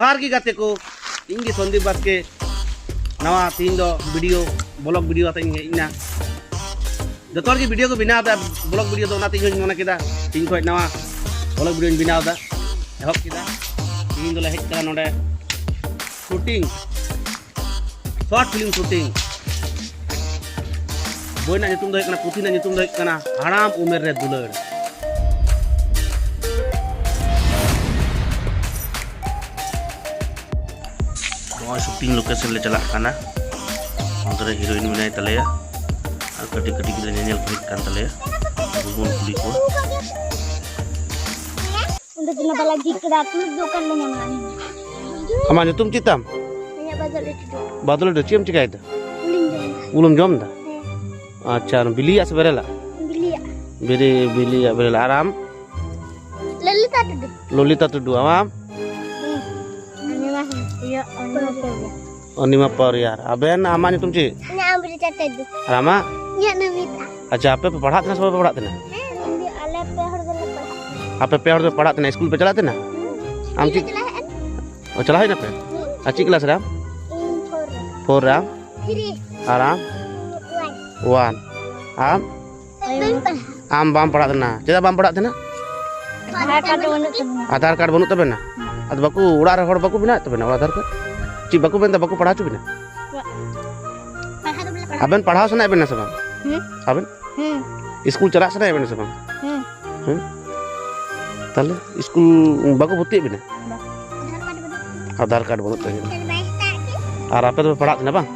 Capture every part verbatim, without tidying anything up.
ᱡᱚᱦᱟᱨ ᱜᱮ ᱜᱟᱛᱮ ᱠᱚ, ᱤᱧ ᱜᱮ ᱥᱚᱱᱫᱤᱯ ᱵᱟᱥᱠᱮ᱾ ᱱᱟᱣᱟ ᱛᱤᱦᱤᱧ ᱫᱚ ᱵᱷᱤᱰᱤᱭᱳ, ᱵᱞᱚᱜ ᱵᱷᱤᱰᱤᱭᱳ ᱟᱛᱮ ᱤᱧ ᱦᱮᱡ ᱮᱱᱟ᱾ ᱡᱚᱛᱚ ᱦᱚᱲ ᱜᱮ ᱵᱷᱤᱰᱤᱭᱳ ᱠᱚ ᱵᱮᱱᱟᱣ ᱮᱫᱟ, ᱵᱞᱚᱜ ᱵᱷᱤᱰᱤᱭᱳ ᱫᱚ ᱚᱱᱟᱛᱮ ᱤᱧ ᱦᱚᱧ ᱢᱚᱱᱮ ᱠᱮᱫᱟ ᱛᱤᱦᱤᱧ ᱠᱷᱚᱱ ᱱᱟᱣᱟ ᱵᱞᱚᱜ ᱵᱷᱤᱰᱤᱭᱳᱧ ᱵᱮᱱᱟᱣ ᱮᱫᱟ, ᱮᱦᱚᱵ ᱠᱮᱫᱟ᱾ ᱛᱤᱦᱤᱧ ᱫᱚᱞᱮ ᱦᱮᱡ ᱠᱟᱱᱟ ᱱᱚᱰᱮ ᱥᱩᱴᱤᱝ, ᱥᱚᱨᱴ ᱯᱷᱤᱞᱢ ᱥᱩᱴᱤᱝ᱾ ᱵᱳᱭ ᱨᱮᱱᱟᱜ ᱧᱩᱛᱩᱢ ᱫᱚ ᱦᱩᱭᱩᱜ ᱠᱟᱱᱟ, ᱯᱩᱛᱷᱤ ᱨᱮᱱᱟᱜ ᱧᱩᱛᱩᱢ ᱫᱚ ᱦᱩᱭᱩᱜ ᱠᱟᱱᱟ ᱦᱟᱲᱟᱢ ᱩᱢᱮᱨ ᱨᱮ ᱫᱩᱞᱟᱹᱲ᱾ ᱱᱚᱜᱼᱚᱭ ᱥᱩᱴᱤᱝ ᱞᱳᱠᱮᱥᱚᱱ ᱞᱮ ᱪᱟᱞᱟᱜ ᱠᱟᱱᱟ᱾ ᱚᱱᱛᱮ ᱨᱮ ᱦᱤᱨᱳᱭᱤᱱ ᱢᱮᱱᱟᱭ ᱛᱟᱞᱮᱭᱟ ᱟᱨ ᱠᱟᱹᱴᱤᱡ ᱠᱟᱹᱴᱤᱡ ᱜᱤᱫᱽᱨᱟᱹ ᱧᱮᱧᱮᱞ ᱠᱚ ᱦᱮᱡ ᱠᱟᱱ ᱛᱟᱞᱮᱭᱟ᱾ ᱩᱱᱠᱩ ᱵᱚᱱ ᱠᱩᱞᱤ ᱠᱚᱣᱟ᱾ ᱚᱸᱰᱮ ᱫᱚ ᱵᱟᱞᱟ ᱡᱷᱤᱡ ᱠᱮᱫᱟ, ᱛᱩᱲᱩᱠ ᱫᱚᱠᱟᱱ ᱞᱮ ᱧᱟᱢᱟ᱾ ᱟᱢᱟᱜ ᱧᱩᱛᱩᱢ ᱪᱮᱫ ᱛᱟᱢ? ᱤᱧᱟᱹᱜ ᱵᱟᱫᱚᱞ ᱴᱩᱰᱩ᱾ ᱵᱟᱫᱚᱞ ᱴᱩᱰᱩ, ᱪᱮᱫ ᱮᱢ ᱪᱤᱠᱟᱹᱭᱮᱫᱟ? ᱩᱞᱤᱧ ᱡᱚᱢ ᱮᱫᱟ᱾ ᱩᱞᱮᱢ ᱡᱚᱢ ᱮᱫᱟ? ᱦᱮᱸ᱾ ᱟᱪᱪᱷᱟ, ᱵᱤᱞᱤᱭᱟᱜ ᱥᱮ ᱵᱮᱨᱮᱞᱟᱜ? ᱵᱤᱞᱤᱭᱟᱜ᱾ ᱵᱤᱞᱤ, ᱵᱤᱞᱤᱭᱟᱜ ᱵᱮᱨᱮᱞ᱾ ᱟᱨ ᱟᱢ? ᱞᱚᱞᱤᱛᱟ ᱴᱩᱰᱩ᱾ ᱞᱚᱞᱤᱛᱟ ᱴᱩᱰᱩ, ᱟᱢ? ᱦᱮᱸ᱾ ᱚᱱᱤᱢᱟ ᱯᱟᱣᱨᱤᱭᱟᱨ᱾ ᱚᱱᱤᱢᱟ ᱯᱟᱣᱨᱤᱭᱟᱨ᱾ ᱟᱵᱮᱱ, ᱟᱢᱟᱜ ᱧᱩᱛᱩᱢ ᱪᱮᱫ? ᱤᱧᱟᱹᱜ ᱟᱢᱨᱤᱛᱟ ᱴᱩᱰᱩ᱾ ᱟᱨ ᱟᱢᱟᱜ? ᱤᱧᱟᱹᱜ ᱱᱚᱢᱤᱛᱟ᱾ ᱟᱪᱪᱷᱟ, ᱟᱯᱮ ᱯᱮ ᱯᱟᱲᱦᱟᱜ ᱛᱟᱦᱮᱱᱟ ᱥᱮ ᱵᱟᱯᱮ ᱯᱟᱲᱦᱟᱜ ᱛᱟᱦᱮᱱᱟ? ᱦᱮᱸ, ᱟᱞᱮ ᱯᱮ ᱦᱚᱲ ᱫᱚᱞᱮ ᱯᱟᱲᱦᱟᱜ ᱛᱟᱦᱮᱱᱟ᱾ ᱟᱯᱮ ᱯᱮ ᱦᱚᱲ ᱫᱚᱯᱮ ᱯᱟᱲᱦᱟᱜ ᱛᱟᱦᱮᱱᱟ? ᱥᱠᱩᱞ ᱯᱮ ᱪᱟᱞᱟᱜ ᱛᱟᱦᱮᱱᱟ? ᱦᱮᱸ, ᱟᱢ ᱪᱮᱫ? ᱪᱟᱞᱟᱜ ᱦᱮᱡ ᱮᱱ᱾ ᱚ, ᱪᱟᱞᱟᱣ ᱦᱮᱡ ᱱᱟᱯᱮ? ᱦᱮᱸ᱾ ᱟᱨ ᱪᱮᱫ ᱠᱞᱟᱥ ᱨᱮ ᱟᱢ? ᱤᱧ ᱯᱷᱳᱨ ᱨᱮ᱾ ᱯᱷᱳᱨ ᱨᱮ ᱟᱢ? ᱛᱷᱨᱤ᱾ ᱟᱨ ᱟᱢ? ᱚᱣᱟᱱ᱾ ᱚᱣᱟᱱ᱾ ᱟᱢ? ᱵᱟᱹᱧ ᱯᱟᱲᱦᱟᱜ᱾ ᱟᱢ ᱵᱟᱢ ᱯᱟᱲᱦᱟᱜ ᱛᱟᱦᱮᱱᱟ? ᱪᱮᱫᱟᱜ ᱵᱟᱢ ᱯᱟᱲᱦᱟᱜ ᱛᱟᱦᱮᱱᱟ? ᱟᱫᱷᱟᱨ ᱠᱟᱨᱰ ᱵᱟᱹᱱᱩᱜ ᱛᱟᱵᱚᱱᱟ᱾ ᱟᱫᱷᱟᱨ ᱠᱟᱨᱰ ᱵᱟᱹᱱᱩᱜ ᱛᱟᱵᱮᱱᱟ? ᱦᱮᱸ᱾ ᱟᱫᱚ ᱵᱟᱠᱚ, ᱚᱲᱟᱜ ᱨᱮ ᱦᱚᱲ ᱵᱟᱠᱚ ᱵᱮᱱᱟᱣᱮᱫ ᱛᱟᱵᱮᱱᱟ ᱟᱫᱷᱟᱨ ᱠᱟᱨᱰ? ᱪᱮᱫ ᱵᱟᱠᱚ ᱢᱮᱱᱫᱟ, ᱵᱟᱠᱚ ᱯᱟᱲᱦᱟᱣ ᱦᱚᱪᱚ ᱵᱮᱱᱟ? ᱯᱟᱲᱦᱟᱣ ᱫᱚ ᱵᱚᱞᱮ ᱯᱟᱲᱦᱟᱣ᱾ ᱟᱵᱮᱱ ᱯᱟᱲᱦᱟᱣ ᱥᱟᱱᱟᱭᱮᱫ ᱵᱮᱱᱟ ᱥᱮ ᱵᱟᱝ? ᱦᱮᱸ᱾ ᱟᱵᱮᱱ? ᱦᱮᱸ᱾ ᱥᱠᱩᱞ ᱪᱟᱞᱟᱜ ᱥᱟᱱᱟᱭᱮᱫ ᱵᱮᱱᱟ ᱥᱮ ᱵᱟᱝ? ᱦᱮᱸ᱾ ᱦᱮᱸ? ᱛᱟᱦᱞᱮ ᱥᱠᱩᱞ ᱵᱟᱠᱚ ᱵᱷᱚᱨᱛᱤᱭᱮᱫ ᱵᱮᱱᱟ? ᱵᱟᱝ᱾ ᱟᱫᱷᱟᱨ ᱠᱟᱨᱰ ᱵᱟᱹᱱᱩᱜ ᱛᱟᱵᱮᱱᱟ᱾ ᱟᱫᱷᱟᱨ ᱠᱟᱨᱰ ᱵᱟᱹᱱᱩᱜ ᱛᱟᱵᱮᱱᱟ᱾ ᱟᱨ ᱟᱯᱮ ᱫᱚᱯᱮ ᱯᱟᱲᱦᱟᱜ ᱛᱟᱦᱮᱱᱟ ᱵᱟᱝ?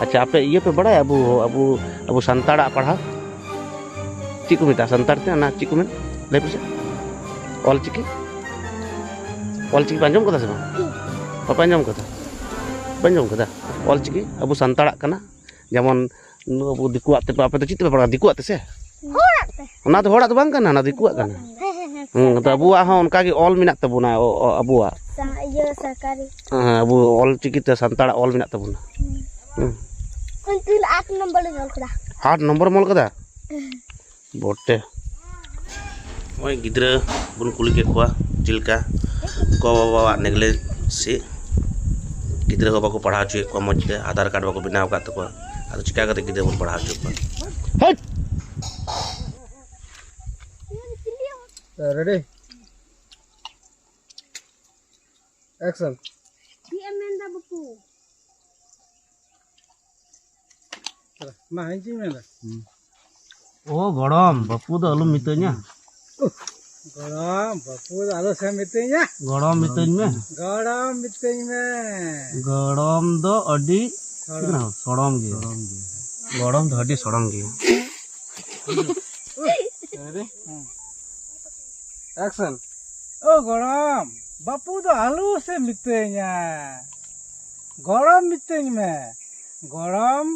ᱟᱪᱪᱷᱟ, ᱟᱯᱮ ᱤᱭᱟᱹ ᱯᱮ ᱵᱟᱲᱟᱭᱟ, ᱟᱵᱚ, ᱟᱵᱚ, ᱟᱵᱚ ᱥᱟᱱᱛᱟᱲᱟᱜ ᱯᱟᱲᱦᱟᱣ? ᱪᱮᱫ ᱠᱚ ᱢᱮᱛᱟᱜᱼᱟ ᱥᱟᱱᱛᱟᱲ ᱛᱮ? ᱚᱱᱟ ᱪᱮᱫ ᱠᱚ ᱢᱮᱱ? ᱞᱟᱹᱭ ᱯᱮᱥᱮ᱾ ᱚᱞ ᱪᱤᱠᱤ? ᱚᱞ ᱪᱤᱠᱤ ᱯᱮ ᱟᱸᱡᱚᱢ ᱠᱟᱫᱟ ᱥᱮ ᱵᱟᱝ? ᱵᱟᱯᱮ ᱟᱸᱡᱚᱢ ᱠᱟᱫᱟ? ᱵᱟᱯᱮ ᱟᱸᱡᱚᱢ ᱠᱟᱫᱟ? ᱚᱞ ᱪᱤᱠᱤ ᱟᱵᱚ ᱥᱟᱱᱛᱟᱲᱟᱜ ᱠᱟᱱᱟ᱾ ᱡᱮᱢᱚᱱ ᱟᱵᱚ ᱫᱤᱠᱩᱣᱟᱜ ᱛᱮ, ᱟᱯᱮ ᱫᱚ ᱪᱮᱫ ᱛᱮᱯᱮ ᱯᱟᱲᱦᱟᱜᱼᱟ? ᱫᱤᱠᱩᱣᱟᱜ ᱛᱮ ᱥᱮ? ᱦᱚᱲᱟᱜ ᱛᱮ᱾ ᱚᱱᱟ ᱫᱚ ᱦᱚᱲᱟᱜ ᱫᱚ ᱵᱟᱝ ᱠᱟᱱᱟ, ᱚᱱᱟ ᱫᱤᱠᱩᱣᱟᱜ ᱠᱟᱱᱟ᱾ ᱦᱮᱸ, ᱦᱮᱸ, ᱦᱮᱸ, ᱦᱩᱸ, ᱛᱚ ᱥᱚᱨᱠᱟᱨᱤ᱾ ᱟᱵᱚᱣᱟᱜ ᱦᱚᱸ ᱚᱱᱠᱟ ᱜᱮ ᱚᱞ ᱢᱮᱱᱟᱜ ᱛᱟᱵᱚᱱᱟ, ᱚ-, ᱚ-, ᱟᱵᱚᱣᱟᱜ᱾ ᱥᱟ-, ᱤᱭᱟᱹ, ᱥᱚᱨᱠᱟᱨᱤ᱾ ᱦᱮᱸ, ᱟᱵᱚ ᱚᱞ ᱪᱤᱠᱤ ᱛᱮ ᱥᱟᱱᱛᱟᱲᱟᱜ ᱚᱞ ᱢᱮᱱᱟᱜ ᱛᱟᱵᱚᱱᱟ᱾ ᱦᱩᱸ᱾ ᱦᱩᱸ᱾ ᱩᱱᱠᱤᱱ ᱟᱴ ᱱᱚᱢᱵᱚᱨ ᱞᱤᱧ ᱚᱞ ᱠᱮᱫᱟ᱾ ᱟᱴ ᱱᱚᱢᱵᱚᱨᱮᱢ ᱚᱞ ᱠᱮᱫᱟ? ᱦᱩᱸ᱾ ᱵᱚᱴᱮ᱾ ᱱᱚᱜᱼᱚᱭ ᱜᱤᱫᱽᱨᱟᱹ ᱵᱚᱱ ᱠᱩᱞᱤ ᱠᱮᱫ ᱠᱚᱣᱟ ᱪᱮᱫ ᱞᱮᱠᱟ ᱜᱚ-ᱵᱟᱵᱟᱣᱟᱜ ᱱᱮᱜᱽᱞᱮᱠᱴ ᱥᱮ ᱜᱤᱫᱽᱨᱟᱹ ᱦᱚᱸ ᱵᱟᱠᱚ ᱯᱟᱲᱦᱟᱣ ᱦᱚᱪᱚᱭᱮᱫ ᱠᱚᱣᱟ ᱢᱚᱡᱽ ᱛᱮ, ᱟᱫᱷᱟᱨ ᱠᱟᱨᱰ ᱵᱟᱠᱚ ᱵᱮᱱᱟᱣ ᱟᱠᱟᱫ ᱛᱟᱠᱚᱣᱟ᱾ ᱟᱫᱚ ᱪᱤᱠᱟ ᱠᱟᱛᱮ ᱜᱤᱫᱽᱨᱟᱹ ᱵᱚᱱ ᱯᱟᱲᱦᱟᱣ ᱦᱚᱪᱚ ᱠᱚᱣᱟ? Ready, action. ᱪᱮᱫ ᱮᱢ ᱢᱮᱱᱫᱟ ᱵᱟᱹᱯᱩ? ᱢᱟ, ᱤᱧ ᱪᱮᱫ ᱤᱧ ᱢᱮᱱᱫᱟ? ᱚ ᱜᱚᱲᱚᱢ, ᱵᱟᱹᱯᱩ ᱫᱚ ᱟᱞᱚᱢ ᱢᱤᱛᱟᱹᱧᱟ᱾ ᱜᱚᱲᱚᱢ, ᱵᱟᱹᱯᱩ ᱫᱚ ᱟᱞᱚ ᱥᱮ ᱢᱤᱛᱟᱹᱧᱟ᱾ ᱜᱚᱲᱚᱢ ᱢᱤᱛᱟᱹᱧ ᱢᱮ᱾ ᱜᱚᱲᱚᱢ ᱢᱤᱛᱟᱹᱧ ᱢᱮ᱾ ᱜᱚᱲᱚᱢ ᱫᱚ ᱟᱹᱰᱤ ᱥᱚᱲᱚᱢ᱾ ᱥᱚᱲᱚᱢ ᱜᱮᱭᱟ᱾ ᱥᱚᱲᱚᱢ ᱜᱮᱭᱟ᱾ ᱜᱚᱲᱚᱢ ᱫᱚ ᱟᱹᱰᱤ ᱥᱚᱲᱚᱢ ᱜᱮᱭᱟ᱾ ᱨᱮᱰᱤ? ᱦᱮᱸ᱾ ᱮᱠᱥᱚᱱ᱾ ᱳ ᱜᱚᱲᱚᱢ, ᱵᱟᱹᱯᱩ ᱫᱚ ᱟᱞᱚ ᱥᱮ ᱢᱤᱛᱟᱹᱧᱟ, ᱜᱚᱲᱚᱢ ᱢᱤᱛᱟᱹᱧ ᱢᱮ, ᱜᱚᱲᱚᱢ᱾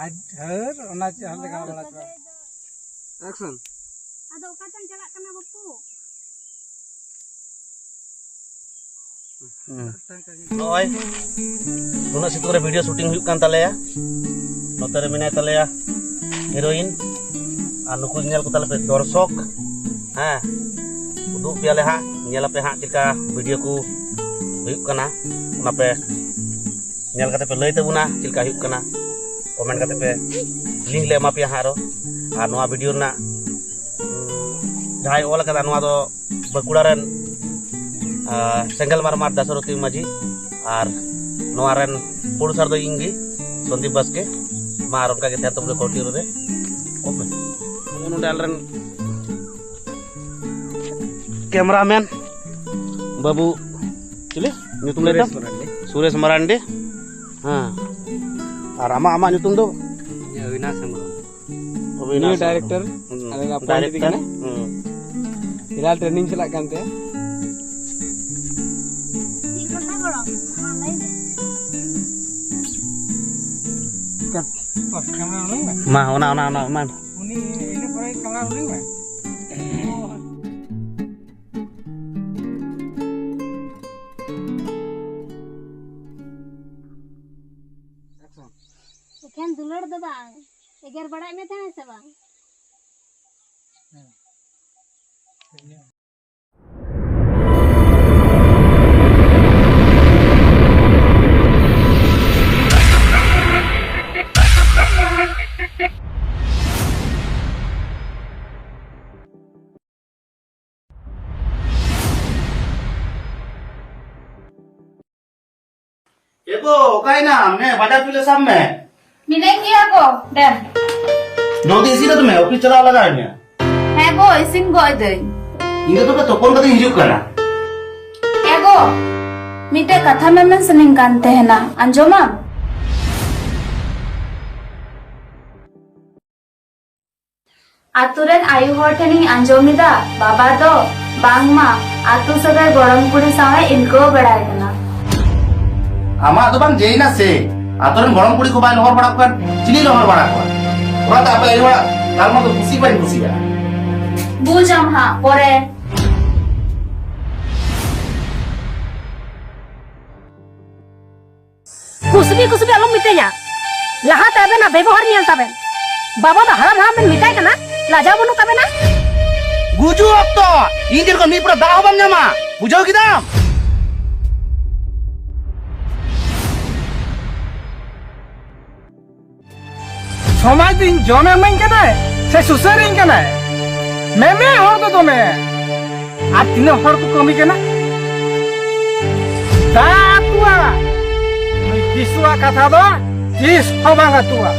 ᱟᱡ ᱦᱟᱹᱨ ᱚᱱᱟ ᱪᱮᱫ ᱦᱚᱸ ᱞᱮᱠᱟ ᱵᱟᱲᱟ ᱠᱚᱣᱟ᱾ ᱮᱠᱥᱚᱱ᱾ ᱟᱫᱚ ᱚᱠᱟᱛᱮᱢ ᱪᱟᱞᱟᱜ ᱠᱟᱱᱟ ᱵᱟᱹᱯᱩ? ᱦᱩᱸ᱾ ᱱᱚᱜᱼᱚᱭ ᱱᱩᱱᱟᱹᱜ ᱥᱤᱛᱩᱝ ᱨᱮ ᱵᱷᱤᱰᱤᱭᱳ ᱥᱩᱴᱤᱝ ᱦᱩᱭᱩᱜ ᱠᱟᱱ ᱛᱟᱞᱮᱭᱟ᱾ ᱱᱚᱛᱮ ᱨᱮ ᱢᱮᱱᱟᱭ ᱛᱟᱞᱮᱭᱟ ᱦᱤᱨᱳᱭᱤᱱ, ᱟᱨ ᱱᱩᱠᱩ ᱧᱮᱞ ᱠᱚ ᱛᱟᱞᱮ ᱯᱮ ᱫᱚᱨᱥᱚᱠ᱾ ᱦᱮᱸ, ᱩᱫᱩᱜ ᱯᱮᱭᱟᱞᱮ ᱦᱟᱸᱜ, ᱧᱮᱞ ᱟᱯᱮ ᱦᱟᱸᱜ ᱪᱮᱫ ᱞᱮᱠᱟ ᱵᱷᱤᱰᱤᱭᱳ ᱠᱚ ᱦᱩᱭᱩᱜ ᱠᱟᱱᱟ, ᱚᱱᱟ ᱯᱮ ᱧᱮᱞ ᱠᱟᱛᱮ ᱯᱮ ᱞᱟᱹᱭ ᱛᱟᱵᱚᱱᱟ ᱪᱮᱫ ᱞᱮᱠᱟ ᱦᱩᱭᱩᱜ ᱠᱟᱱᱟ, ᱠᱚᱢᱮᱱᱴ ᱠᱟᱛᱮ ᱯᱮ, ᱞᱤᱝᱠ ᱞᱮ ᱮᱢᱟ ᱯᱮᱭᱟ ᱦᱟᱸᱜ ᱟᱨᱚ᱾ ᱟᱨ ᱱᱚᱣᱟ ᱵᱷᱤᱰᱤᱭᱳ ᱨᱮᱱᱟᱜ, ᱩᱸ, ᱡᱟᱦᱟᱸᱭ ᱚᱞ ᱟᱠᱟᱫᱟ, ᱱᱚᱣᱟ ᱫᱚ ᱵᱟᱸᱠᱩᱲᱟ ᱨᱮᱱ, ᱟᱸ, ᱥᱮᱸᱜᱮᱞ ᱢᱟᱨᱢᱟᱨ ᱫᱟᱥᱨᱚᱛᱷᱤ ᱢᱟᱹᱡᱷᱤ, ᱟᱨ ᱱᱚᱣᱟ ᱨᱮᱱ ᱯᱨᱚᱰᱩᱥᱟᱨ ᱫᱚ ᱤᱧ ᱜᱮ, ᱥᱚᱱᱫᱤᱯ ᱵᱟᱥᱠᱮ᱾ ᱢᱟ ᱟᱨ ᱚᱱᱠᱟ ᱜᱮ ᱛᱟᱦᱮᱱ ᱛᱟᱵᱚᱱ ᱯᱮ ᱠᱚᱱᱴᱤᱱᱤᱭᱩ ᱨᱮ᱾ ᱱᱚᱜᱼᱚ ᱱᱚᱰᱮ ᱟᱞᱮ ᱨᱮᱱ ᱠᱮᱢᱨᱟᱢᱮᱱ ᱵᱟᱹᱵᱩ, ᱪᱤᱞᱤ ᱧᱩᱛᱩᱢ ᱞᱟᱹᱭ ᱛᱟᱢ? ᱥᱩᱨᱮᱥ ᱢᱟᱨᱟᱱᱰᱤ᱾ ᱥᱩᱨᱮᱥ ᱢᱟᱨᱟᱱᱰᱤ᱾ ᱦᱮᱸ᱾ ᱟᱨ ᱟᱢᱟᱜ, ᱟᱢᱟᱜ ᱧᱩᱛᱩᱢ ᱫᱚ? ᱤᱧᱟᱹᱜ ᱚᱵᱤᱱᱟᱥ ᱦᱮᱢᱵᱨᱚᱢ᱾ ᱚᱵᱤᱱᱟᱥ ᱱᱤᱭᱩ ᱦᱮᱢᱵᱨᱚᱢ᱾ ᱰᱟᱭᱨᱮᱠᱴᱚᱨ, ᱦᱩᱸ᱾ ᱟᱞᱮ ᱞᱮ ᱟᱯᱚᱭᱮᱱᱴ ᱰᱟᱭᱨᱮᱠᱴᱚᱨ᱾ ᱠᱟᱱᱟ᱾ ᱦᱩᱸ᱾ ᱯᱷᱤᱞᱦᱟᱞ ᱴᱨᱮᱱᱤᱝ ᱪᱟᱞᱟᱜ ᱠᱟᱱ ᱛᱮ᱾ ᱪᱮᱫ ᱠᱟᱛᱷᱟ ᱜᱚᱲᱚ? ᱢᱟ ᱞᱟᱹᱭ ᱢᱮ᱾ ᱠᱮᱢᱨᱟ ᱚᱱ ᱢᱮ᱾ ᱢᱟ, ᱚᱱᱟ, ᱚᱱᱟ, ᱚᱱᱟ, ᱚᱱᱟ᱾ ᱩᱱᱤ ᱤᱱᱟᱹ ᱯᱚᱨᱮ ᱠᱮᱢᱨᱟ ᱚᱱ ᱢᱮ᱾ ᱮᱠᱷᱮᱱ ᱫᱩᱞᱟᱹᱲ ᱫᱚ ᱵᱟᱝ, ᱮᱜᱮᱨ ᱵᱟᱲᱟᱭᱮᱫ ᱢᱮ ᱛᱟᱦᱮᱸᱫ ᱥᱮ ᱵᱟᱝ? ᱮ ᱜᱚ, ᱚᱠᱟᱭᱮᱱᱟᱢ? ᱱᱮ, ᱵᱟᱡᱟᱨ ᱯᱤᱞᱟᱹ ᱥᱟᱵ ᱢᱮ᱾ ᱢᱤᱱᱟᱹᱧ ᱜᱮᱭᱟ ᱜᱚ, ᱫᱮᱱ᱾ ᱡᱚᱞᱫᱤ ᱤᱥᱤᱱ ᱛᱟᱵᱚᱱ ᱢᱮ, ᱚᱯᱷᱤᱥ ᱪᱟᱞᱟᱣ ᱞᱟᱜᱟᱣ ᱤᱧᱟ᱾ ᱦᱮᱸ ᱜᱚ, ᱤᱥᱤᱱ ᱜᱚᱜ ᱫᱟᱹᱧ᱾ ᱤᱧ ᱫᱚ ᱛᱚᱵᱮ ᱛᱩᱯᱩᱱ ᱠᱟᱛᱮᱧ ᱦᱤᱡᱩᱜ ᱠᱟᱱᱟ᱾ ᱮ ᱜᱚ, ᱢᱤᱫᱴᱮᱡ ᱠᱟᱛᱷᱟ ᱢᱮᱢᱮᱱ ᱥᱟᱱᱟᱧ ᱠᱟᱱ ᱛᱟᱦᱮᱱᱟ, ᱟᱸᱡᱚᱢᱟᱢ? ᱟᱛᱳ ᱨᱮᱱ ᱟᱭᱳ ᱦᱚᱲ ᱴᱷᱮᱱᱤᱧ ᱟᱸᱡᱚᱢ ᱮᱫᱟ, ᱵᱟᱵᱟ ᱫᱚ ᱵᱟᱝᱢᱟ ᱟᱛᱳ ᱥᱟᱹᱜᱟᱹᱭ ᱜᱚᱲᱚᱢ ᱠᱩᱲᱤ ᱥᱟᱶ ᱮ ᱤᱱᱠᱟᱹᱣ ᱵᱟᱲᱟᱭ ᱠᱟᱱᱟ᱾ ᱟᱢᱟᱜ ᱫᱚ ᱵᱟᱝ ᱡᱮᱭᱱᱟ ᱥᱮ, ᱟᱛᱳ ᱨᱮᱱ ᱜᱚᱲᱚᱢ ᱠᱩᱲᱤ ᱠᱚ ᱵᱟᱭ ᱞᱚᱦᱚᱨ ᱵᱟᱲᱟ ᱠᱚᱣᱟ, ᱪᱤᱞᱤ ᱞᱚᱦᱚᱨ ᱵᱟᱲᱟ ᱠᱚᱣᱟ? ᱚᱱᱟᱛᱮ ᱟᱯᱮ ᱟᱭᱳ ᱦᱚᱲᱟᱜ ᱜᱟᱞᱢᱟᱨᱟᱣ ᱫᱚ ᱠᱩᱥᱤ ᱵᱟᱹᱧ ᱠᱩᱥᱤᱭᱟᱜᱼᱟ᱾ ᱵᱩᱡᱟᱢ ᱦᱟᱸᱜ ᱯᱚᱨᱮ᱾ ᱠᱩᱥᱵᱤ ᱠᱩᱥᱵᱤ ᱟᱞᱚᱢ ᱢᱤᱛᱟᱹᱧᱟ᱾ ᱞᱟᱦᱟᱛᱮ ᱟᱵᱮᱱᱟᱜ ᱵᱮᱵᱚᱦᱟᱨ ᱧᱮᱞ ᱛᱟᱵᱮᱱ᱾ ᱵᱟᱵᱟ ᱫᱚ ᱦᱟᱲᱟᱢ ᱦᱟᱲᱟᱢ ᱵᱮᱱ ᱢᱮᱛᱟᱭ ᱠᱟᱱᱟ, ᱞᱟᱡᱟᱣ ᱵᱟᱹᱱᱩᱜ ᱛᱟᱵᱮᱱᱟ? ᱜᱩᱡᱩᱜ ᱚᱠᱛᱚ ᱤᱧ ᱡᱮᱨᱚᱠᱚᱢ ᱢᱤᱫ ᱯᱷᱚᱲᱟ ᱫᱟᱜ ᱦᱚᱸ ᱵᱟᱢ ᱧᱟᱢᱟ, ᱵᱩᱡᱷᱟᱹᱣ ᱠᱮᱫᱟᱢ? ᱥᱚᱢᱟᱡᱽ ᱫᱚ ᱤᱧ ᱡᱚᱢᱮ ᱮᱢᱟᱹᱧ ᱠᱟᱱᱟᱭ ᱥᱮ ᱥᱩᱥᱟᱹᱨᱤᱧ ᱠᱟᱱᱟᱭ? ᱢᱮᱢᱮ ᱦᱚᱲ ᱫᱚ ᱫᱚᱢᱮ, ᱟᱨ ᱛᱤᱱᱟᱹᱜ ᱦᱚᱲ ᱠᱚ ᱠᱟᱹᱢᱤ ᱠᱟᱱᱟ᱾ ᱫᱟᱜ ᱟᱹᱛᱩᱜᱼᱟ, ᱱᱩᱭ ᱫᱤᱥᱩᱣᱟᱜ ᱠᱟᱛᱷᱟ ᱫᱚ ᱛᱤᱥ ᱦᱚᱸ ᱵᱟᱝ ᱟᱹᱛᱩᱜᱼᱟ᱾